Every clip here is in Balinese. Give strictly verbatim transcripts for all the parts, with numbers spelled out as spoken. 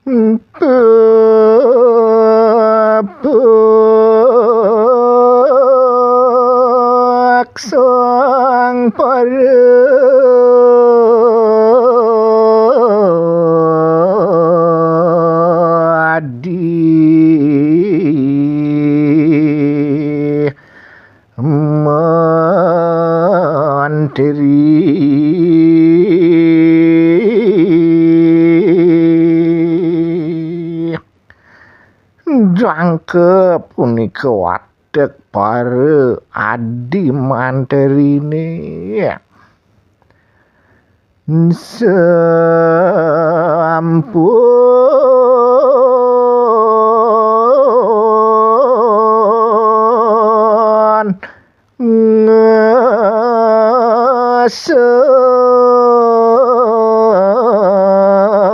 Pepek sang paradi manteri. Jangke punika watek para adi manterine. Sampun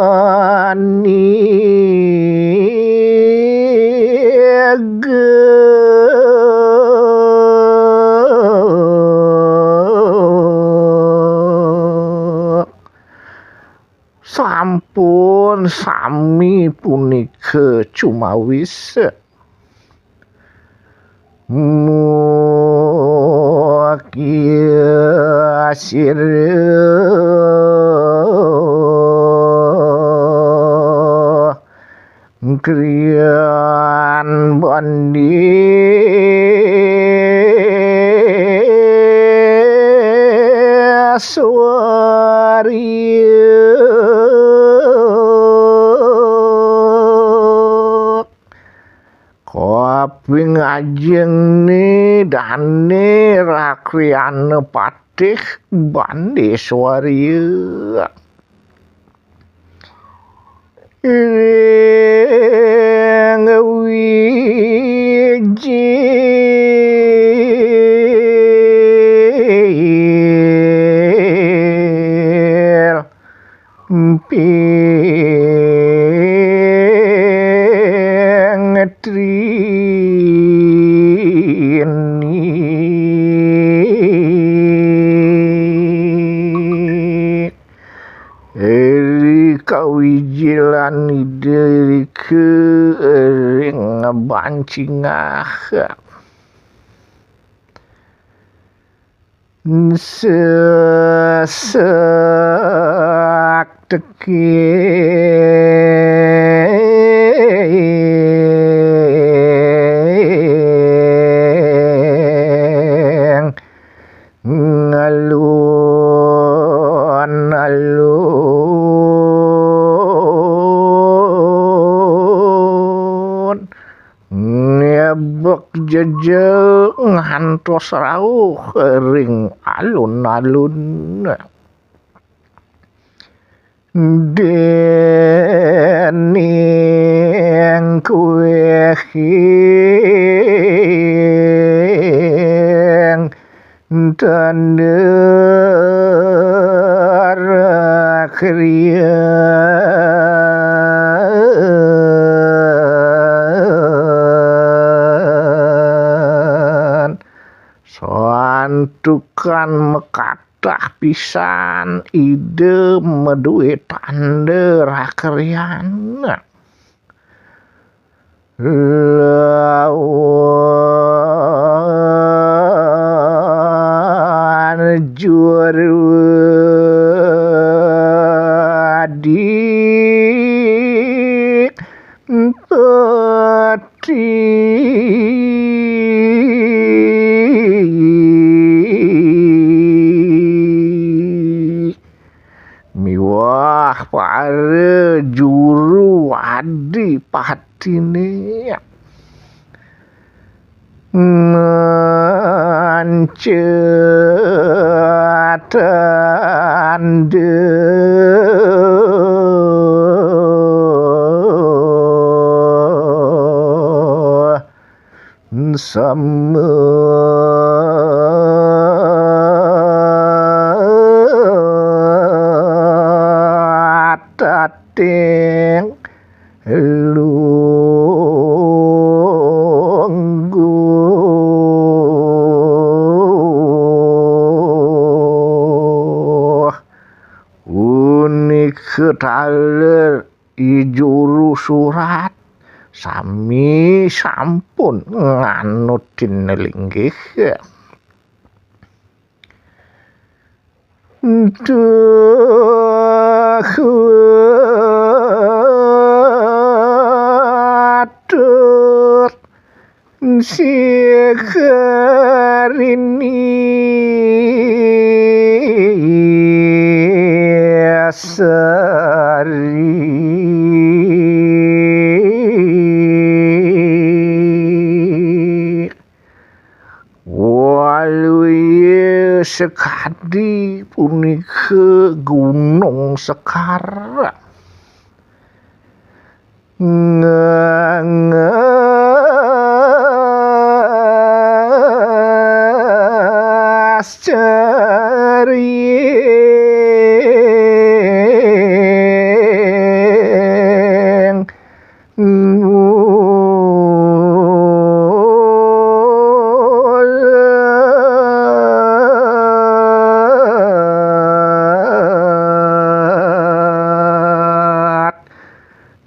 ngasani sampun sami punika cumawis. Mukia sira krian bandi suaria. Kaping ajeng ni dane rakriana patih bandi swaria. Ring wijil. Mping trini. Ri kawijilan Ida rika ring bancingah. Sesek teking ngalun-alun. Nyebek jejel ngantos rauh ring alun-alun. Dening kuehing tandar krian. Santukan makatah pisan Ida madue tanda rakrian. Lawan juru adi pati. Miwah para juru adipatine. Manca tanda sama tating lungguh. Punika taler I juru surat sami sampun nganut linggih. Duh, waduh, si Karini Sari. Waluya sekadi punika Gunung Sekar. Ngenges cering.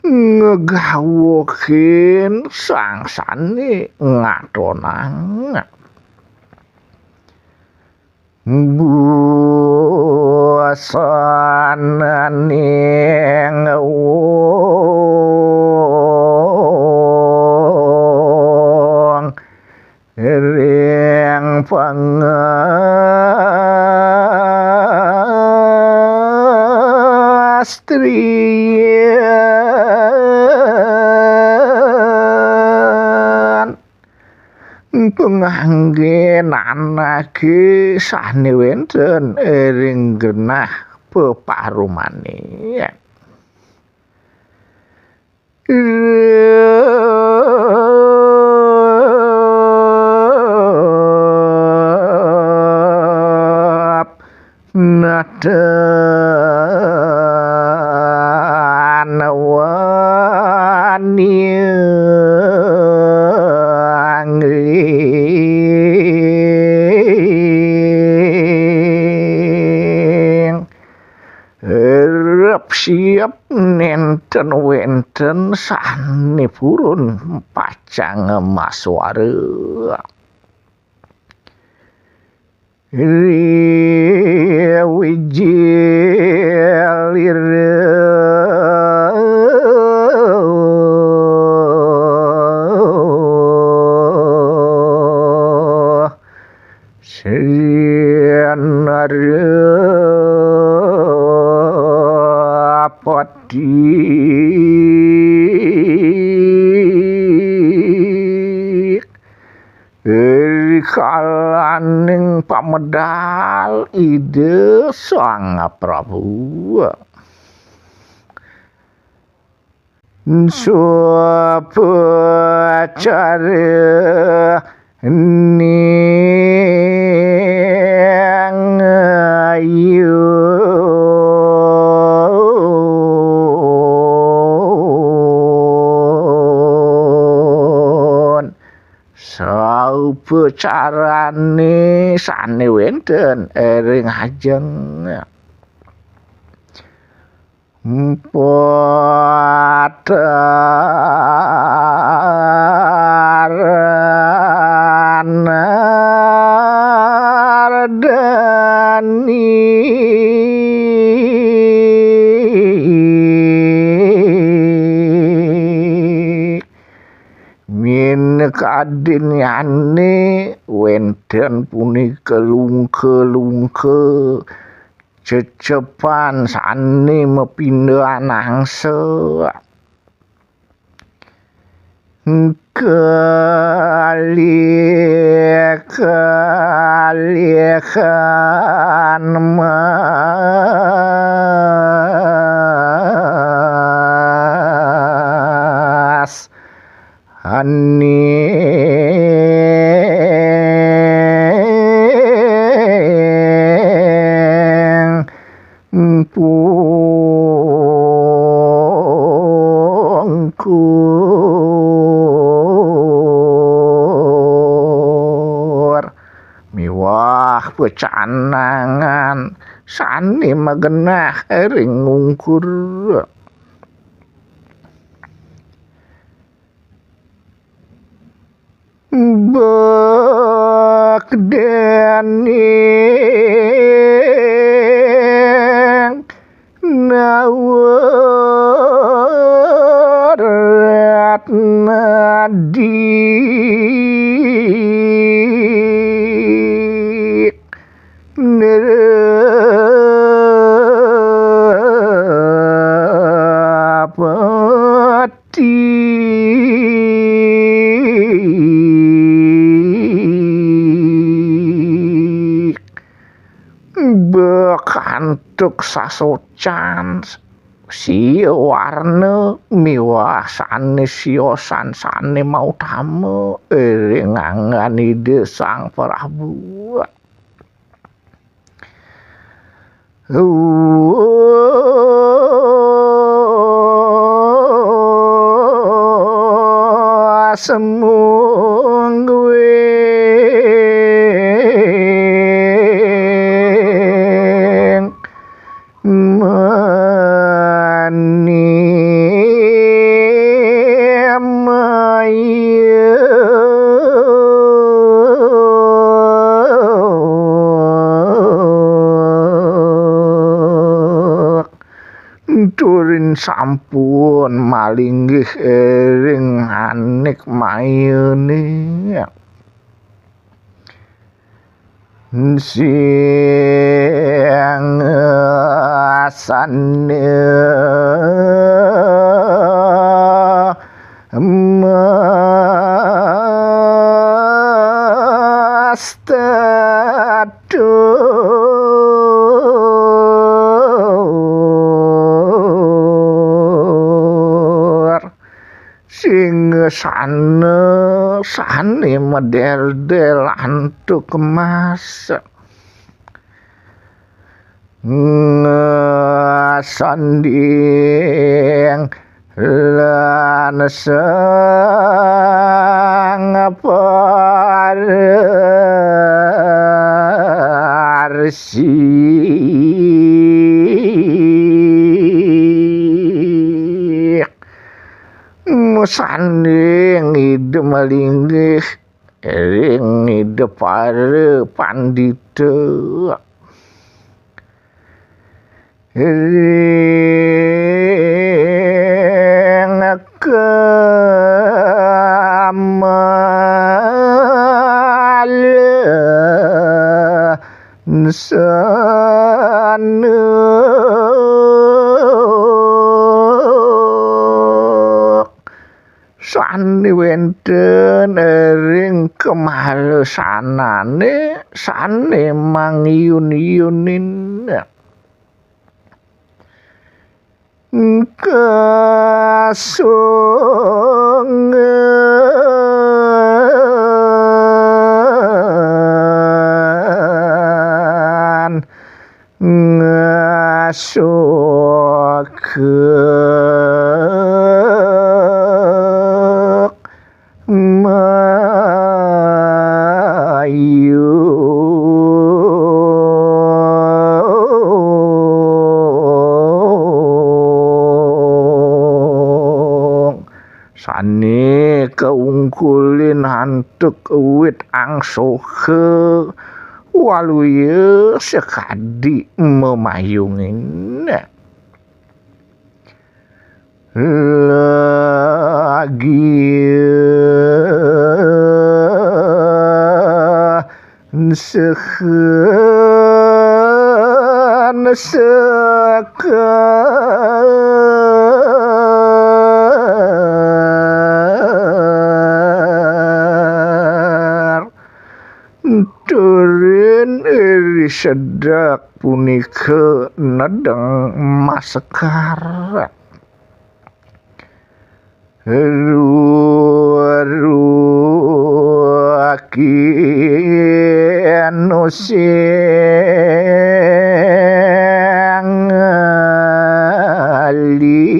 Ngegawuhin sang sane ngatonang. Busananing wong ring pangastrian. Panganggen anake sane wenten ring genah peparumane. Rep natan wani angling. Rep siep nenten wenten sane purun pacang maswara. Riwijilira Senarapati. Rikalaning pamedal Ida Sang Prabu. Supacara ning ayun. Saupacarane sane wenten ring ajeng. Pataran ardani. Minakadinnyane wenten punika lungka-lungka cecepane sane mapindahan angsa. Kalih-kalihan mas aning pungkur miwah pecanangan sane magenah ring ungkur. Bak dening nawrat nadik nerapati. Bekantuk sasocan, sia warna miwah sané siosan sané mautama ring anggan Ida Sang Prabu. Semungguing mani maya. Turin sampun malinggih ring anik mayane. Sing asane mastatur. Sing asane sane madeldel antuk emas. Ngasanding lan sang parsi. Ngasanding Ida malinggih ring Ida para pandita. Ring kamala sana. Sane wenten ring kamalasanane sane mangyun-yunin. Kasongan ngasugek mayung. Sane kaungkulin antuk wit angsoha waluya sakadi mamayungin. Lagi seken sekar. Turin ri sedak punika nedeng masekar. Ru-, ruaki anu sing ngalih.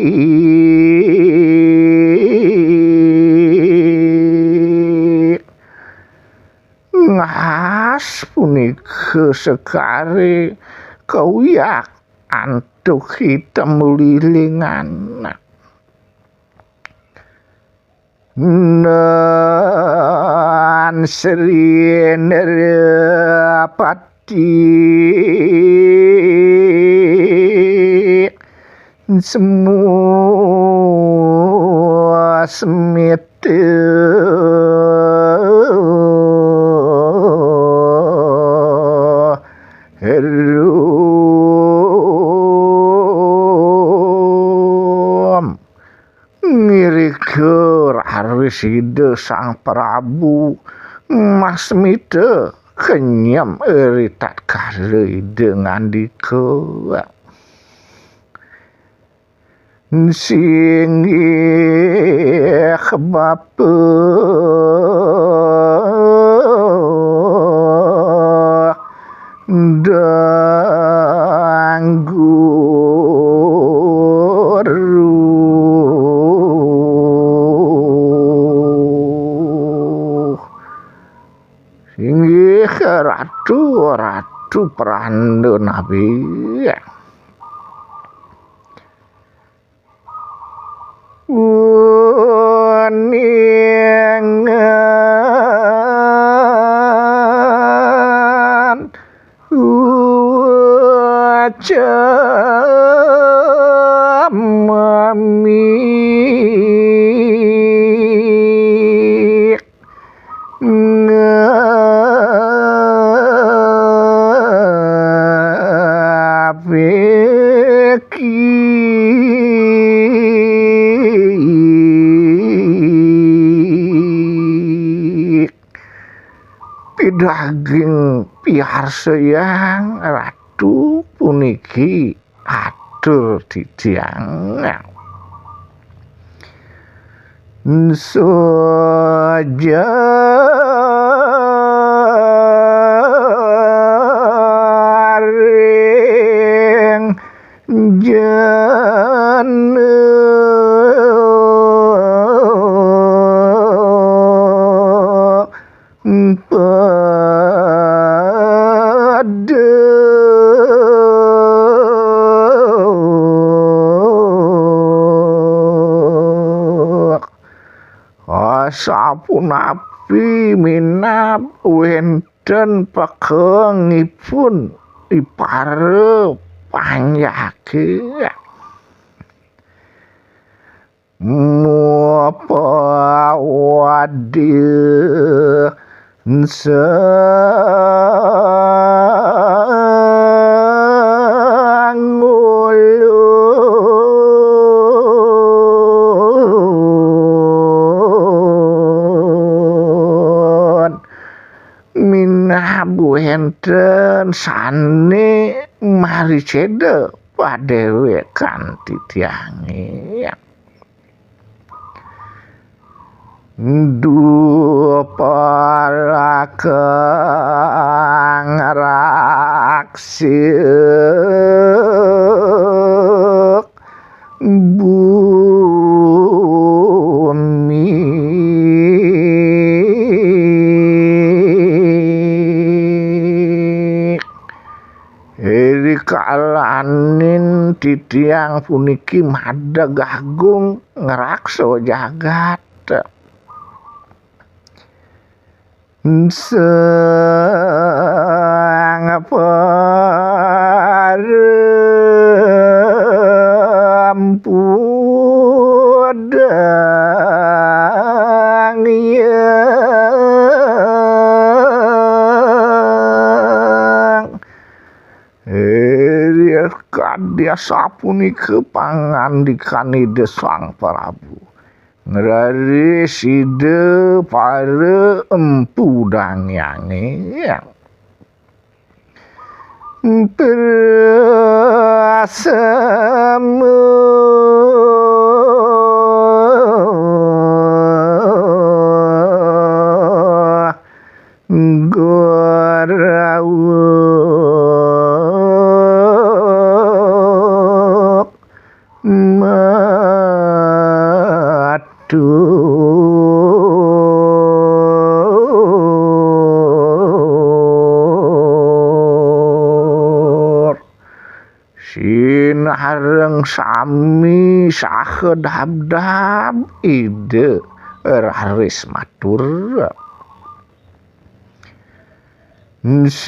Ngas punika sekare kauyak antuk hitam lilingan. Nan Sri Narapati semua semita rum. Ngirika raris Ida Sang Prabu masmita kenyem ri tatkala Ida ngandika. Singgih Bapa Dang Guru. Singgih Ratu, Ratu Pranda Nabi. Uningan ucap mami ngapiki pidaging piarsayang Ratu puniki atur titiang. Sojaring jana pada. Asapunapi minab wenten pekengipun ipara panjake. Mupawadil sangulun. Minab wenten sane mariceda padewekan titiange. Duparakang raksik bumi. Iri kalaning titiang puniki madeg agung ngraksa jagat. Sang Parempudang Hyang. Inggih kadi asapunika pangandikan Ida Sang Prabu. Ngraris Ida para empu dangyange. Prasama Grawuk matur. Sinareng sami sakedabdab Ida Raris matur, "Singgih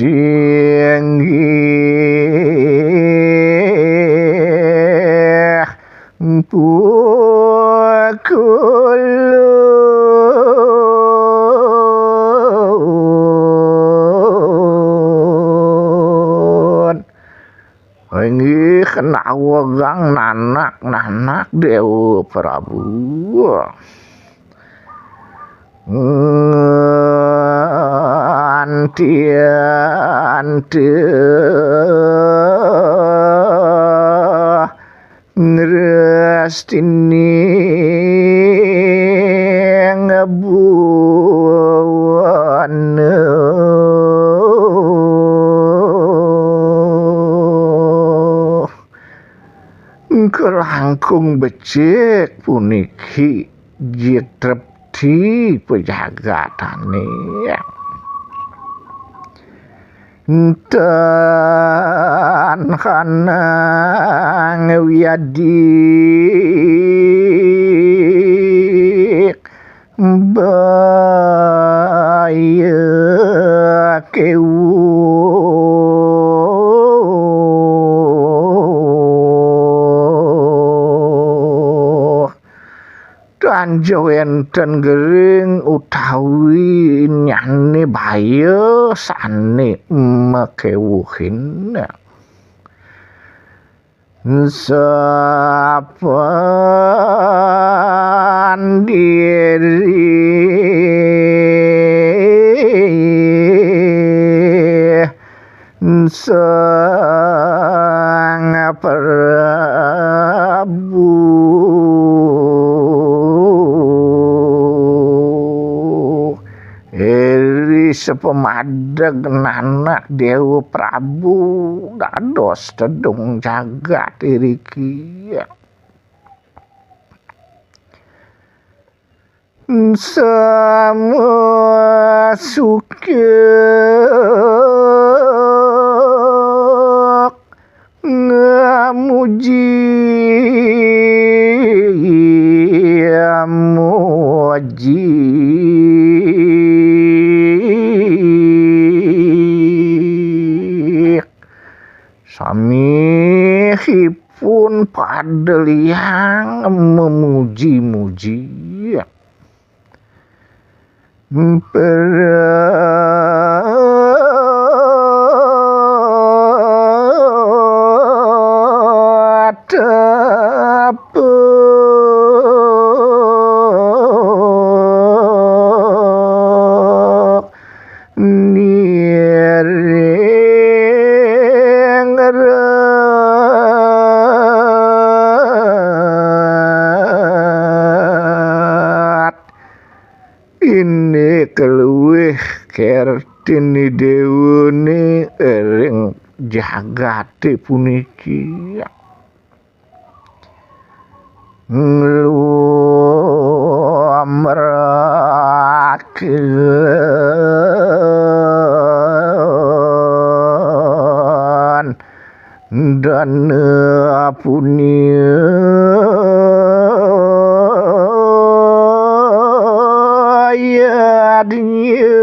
pukulun." Inggih, nawegang nanak-nanak Dewa Prabu. Nganti-anti ngrestini ngebuana. Kelangkung becik puniki jitrepti pejagatane. Enten hanang wiadik baya kewuh. Tanja wenten gering utawi nyane baya sane makewuhin. Sapan diri Sang Prabu. Iri sapamadeg nanak Dewa Prabu dados tedung jagat iriki. Sama suka ngamuji, muji. Sami pun pada liang memuji-muji. Peratapuk niring rat. Ini keluih kertini dewane ring jagate puniki. Nglumraken dana punia yadnya.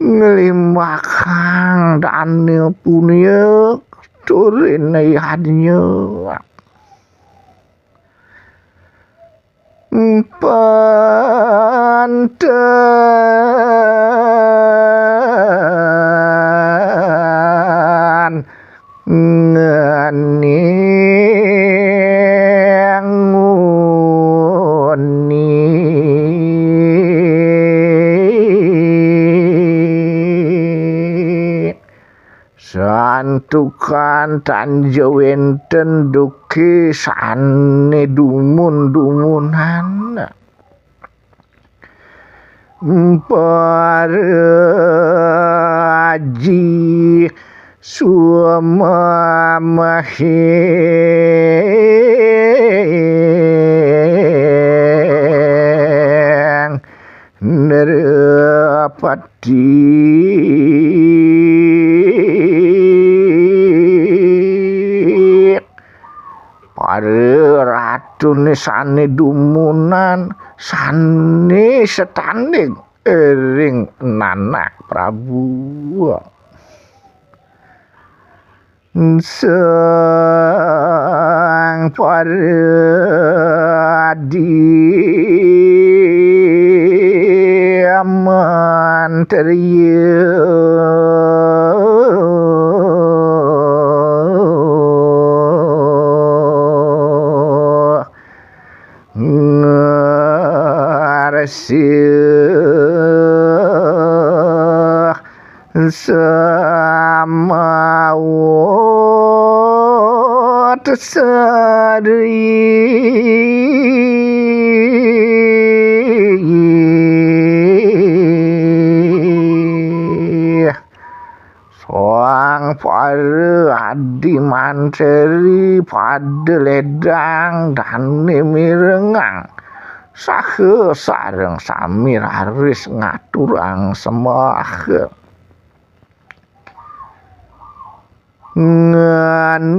Nglimbakang dana punia turine yadnya. Panten ngene nguni. Santukan tanja wenten duke sane dumun-dumunan. Para aji sumamahing nrapati. Ratuné sané dumunan, sané setanding ring nanak Prabu. Sang Paradi Mantriya Ngarsih Samawat Sari. Sang para adi mantri pada ledang dané mirengang saha sareng sami raris ngaturang sembah. Nganuhake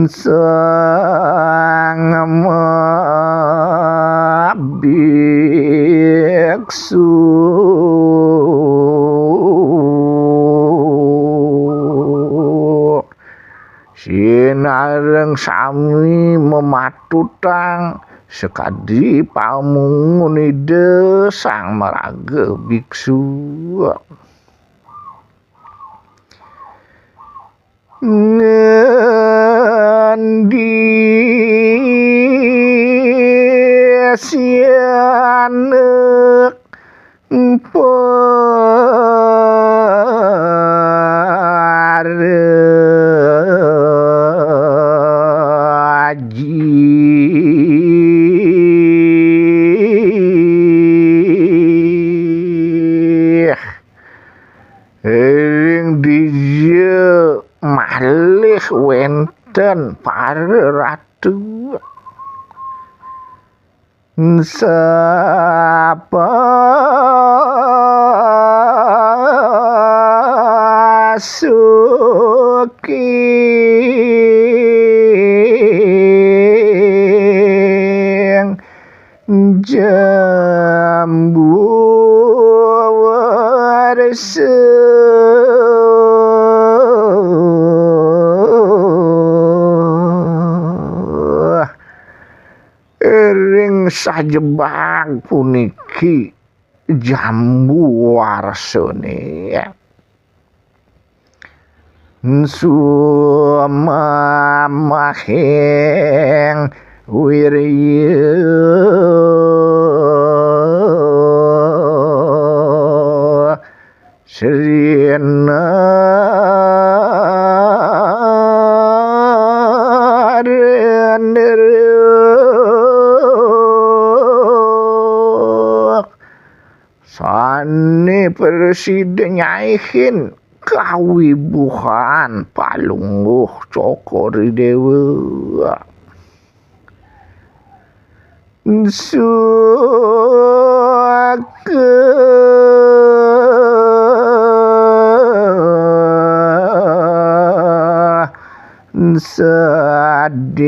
Sang mabiksu. Sinareng sami mamatutang sakadi pamungun Ida Sang Maraga Biksu. Ngendi siana para aji. Ring dija malih wénten para ratu. Sapasuking Jambuwarsa. Ring sajebag puniki Jambuwarsané sumamahing wirya srina sané prasida nyaihin kawibuhan Palungguh Cokor I Déwa. Suka sading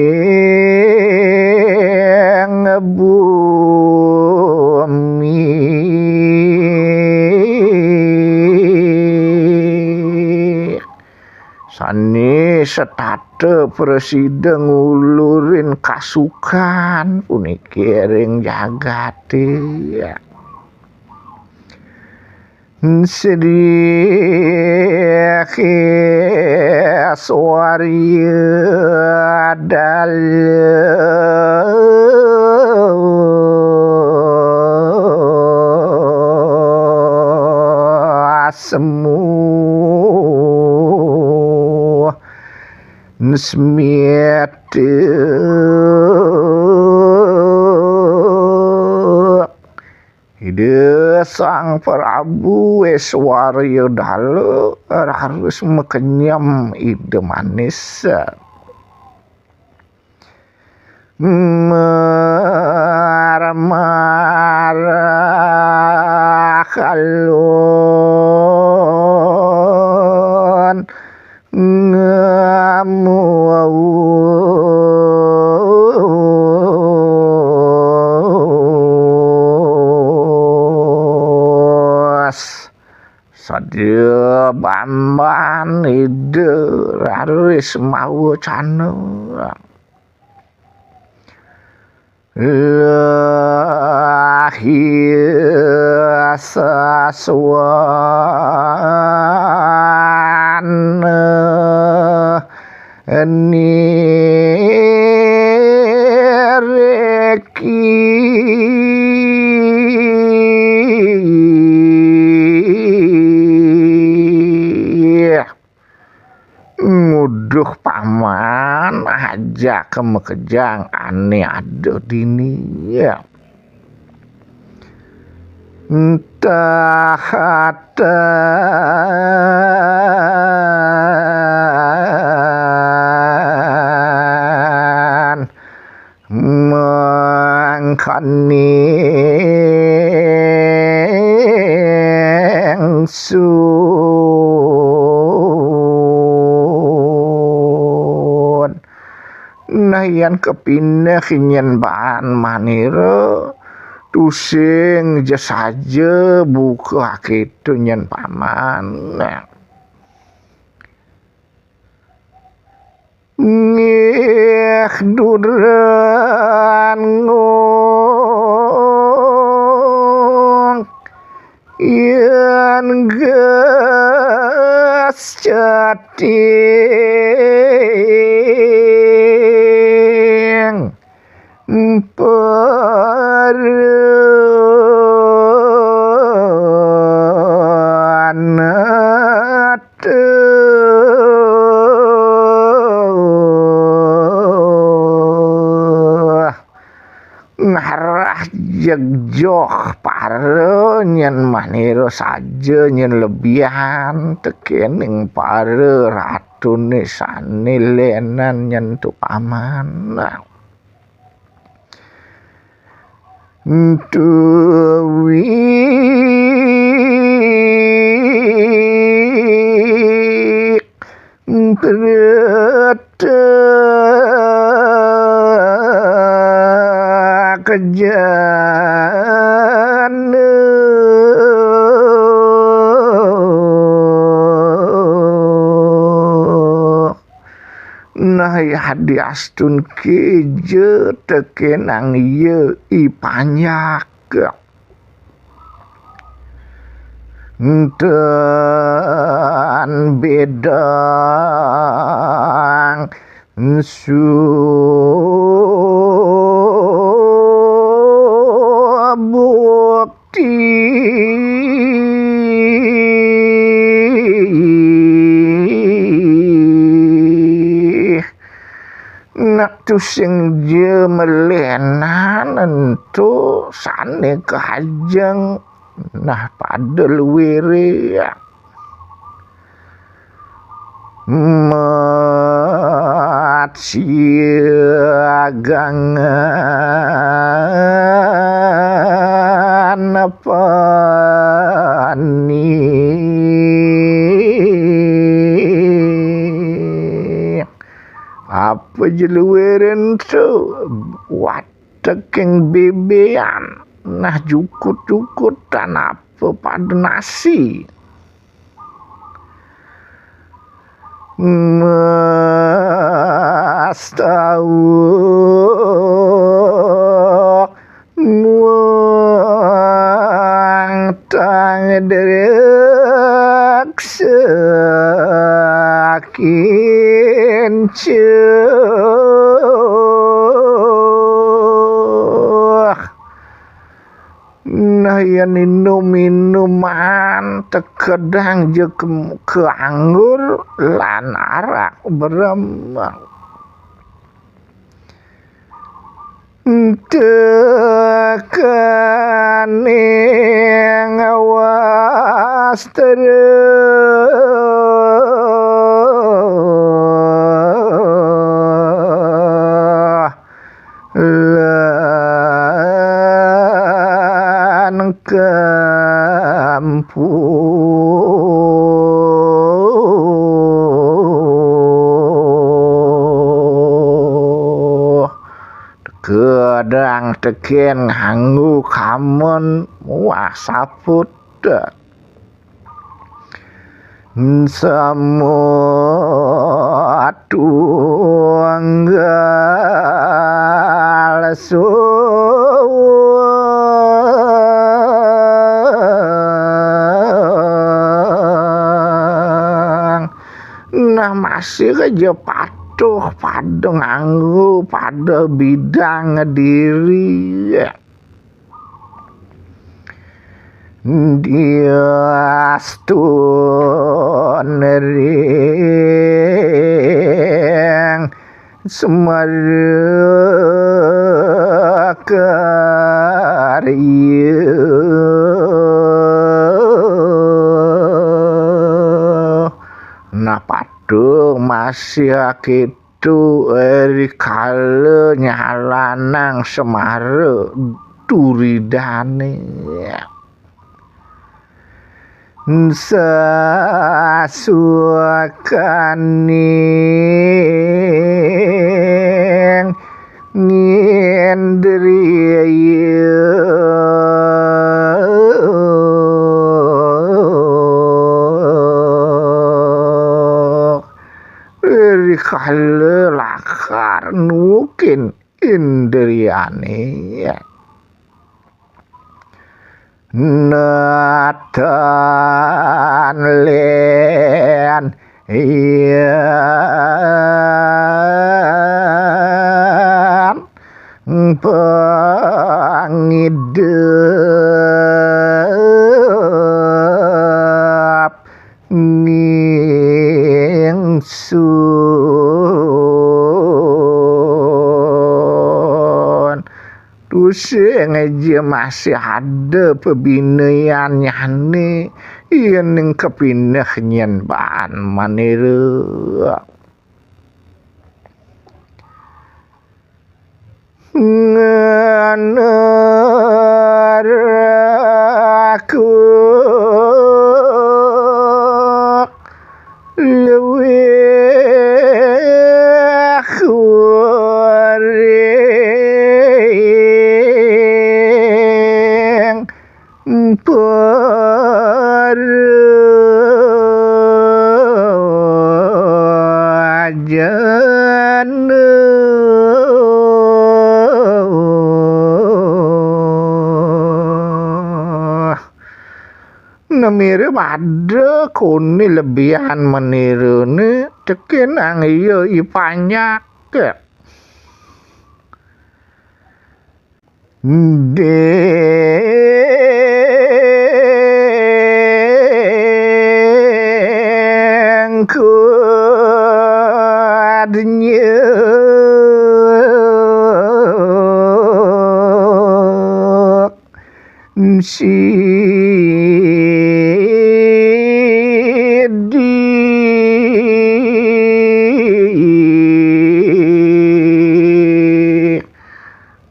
bumi. Sané setata prasida ngulurin kasukan puniki ring jagaté. Sri Swarya Dalya Semu Smita. Ida Sang Prabu wis warya dalu, raris makenyem ida manis. Marmar kalon ngamuas. Sadya bamban ida raris mawacana. Lahi saswana niriki. Nguduh paman, aja ka makejang ane ada dini. Entah atan mangkaning sun. Nah, yan kapineh nyen baan manira, tusing ja saja buka kitu nyen paman. Nah. Nggih, duran ngung yen gas cating. Ngarah jegjoh para nyen manira saja nyen lebihan tekening para ratune sane lenan nyen tu paman. Ntuwi mpretek jana. Nah, ya diastun kija tekenang iya i panjak. Enten bedang subuk ti. Nak tusing ja melenan ento sane kahajeng nah pada luwere. Mat siagangan panik. Apa jeluweren tu? Wateking bebean. Nah, jukut-jukutan apa pada nasi. Mas tau muang tang derek sakin cuh. Nah, yen inum-inuman tekedang je ke, ke anggur lan arak beremang. Tekaning Sastra lan kampuh. Gedang tegen nganggo kamen muah saput. Semut tunggal suwung. Nah, masih aja patuh pada nganggo, pada bidang diri. Diastun ring semara karya. Nah, patuh masih kita tu rikala nyalanang semara duridane. Sasukaning ngindriya. Rikala lakar nuwukin indriyane. Natan len yen pangidep ngingsun. Tusing aja masih ada pabinayanyane, yen ning kepineh nyen baan manira. Ngeneraku luwih kuring para jana. Nemire pada kone lebihan menirane teken angya ipanjak. Dengkudnya sidi.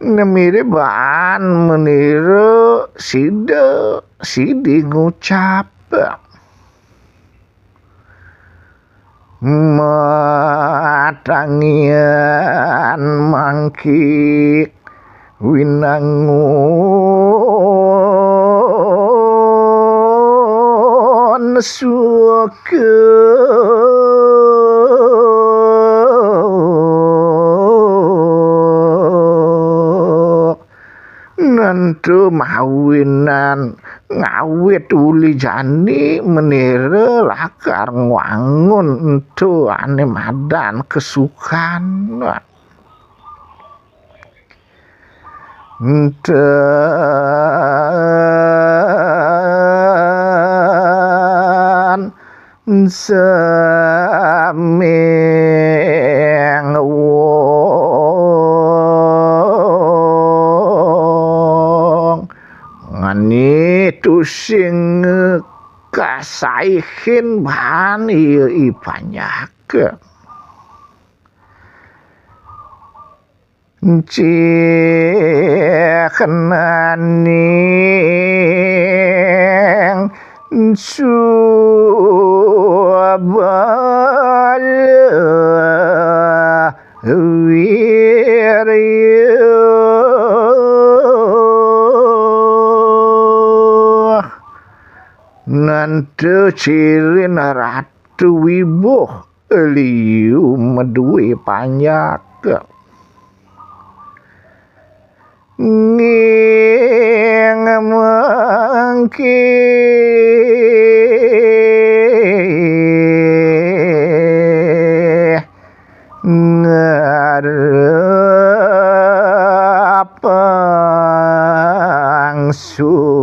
Nemire baan menira sida sidi ngucap. Matangian mangkik winangun suka. Nentu mawinan ngawit uli jani menira lakar ngwangun entu ane madan kesukan. Enten saming wong ngani tusing saihin ban ieu I Panjaka. Cih naning Subala wirya. Nantu cirin Ratu Wibuh liu madué Panjaka. Nggih mangké ngarepang sun.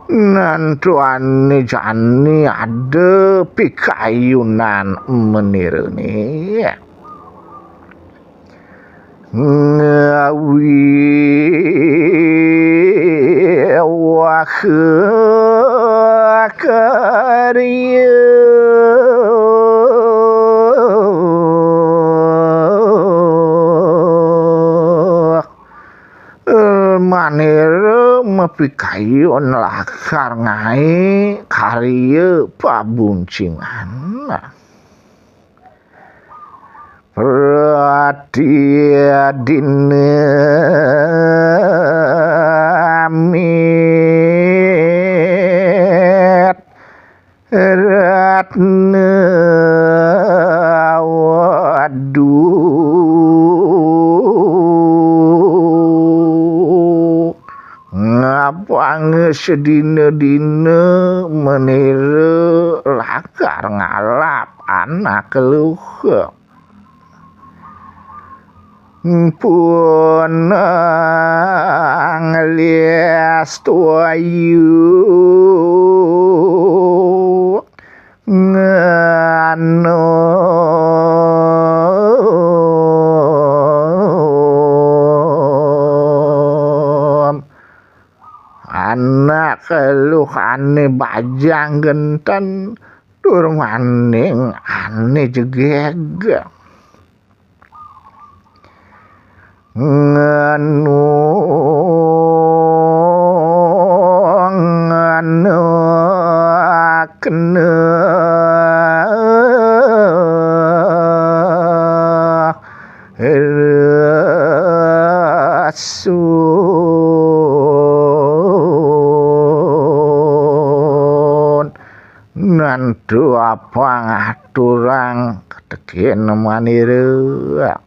Nantuané jani ada pikayunan manirané. Ngawi waha karya. Manira mapikayun lakar ngaé karya pabuncingan. Pratidina mit ratna wadu. Ngapang sedina-dina manira lakar ngalap anak luh. Punang liastu ayu nganom. Anak luh ané bajang genten tur maning ané jegég. Nganu nganu akna rasun. Nantu apa ngaturang katekin manira.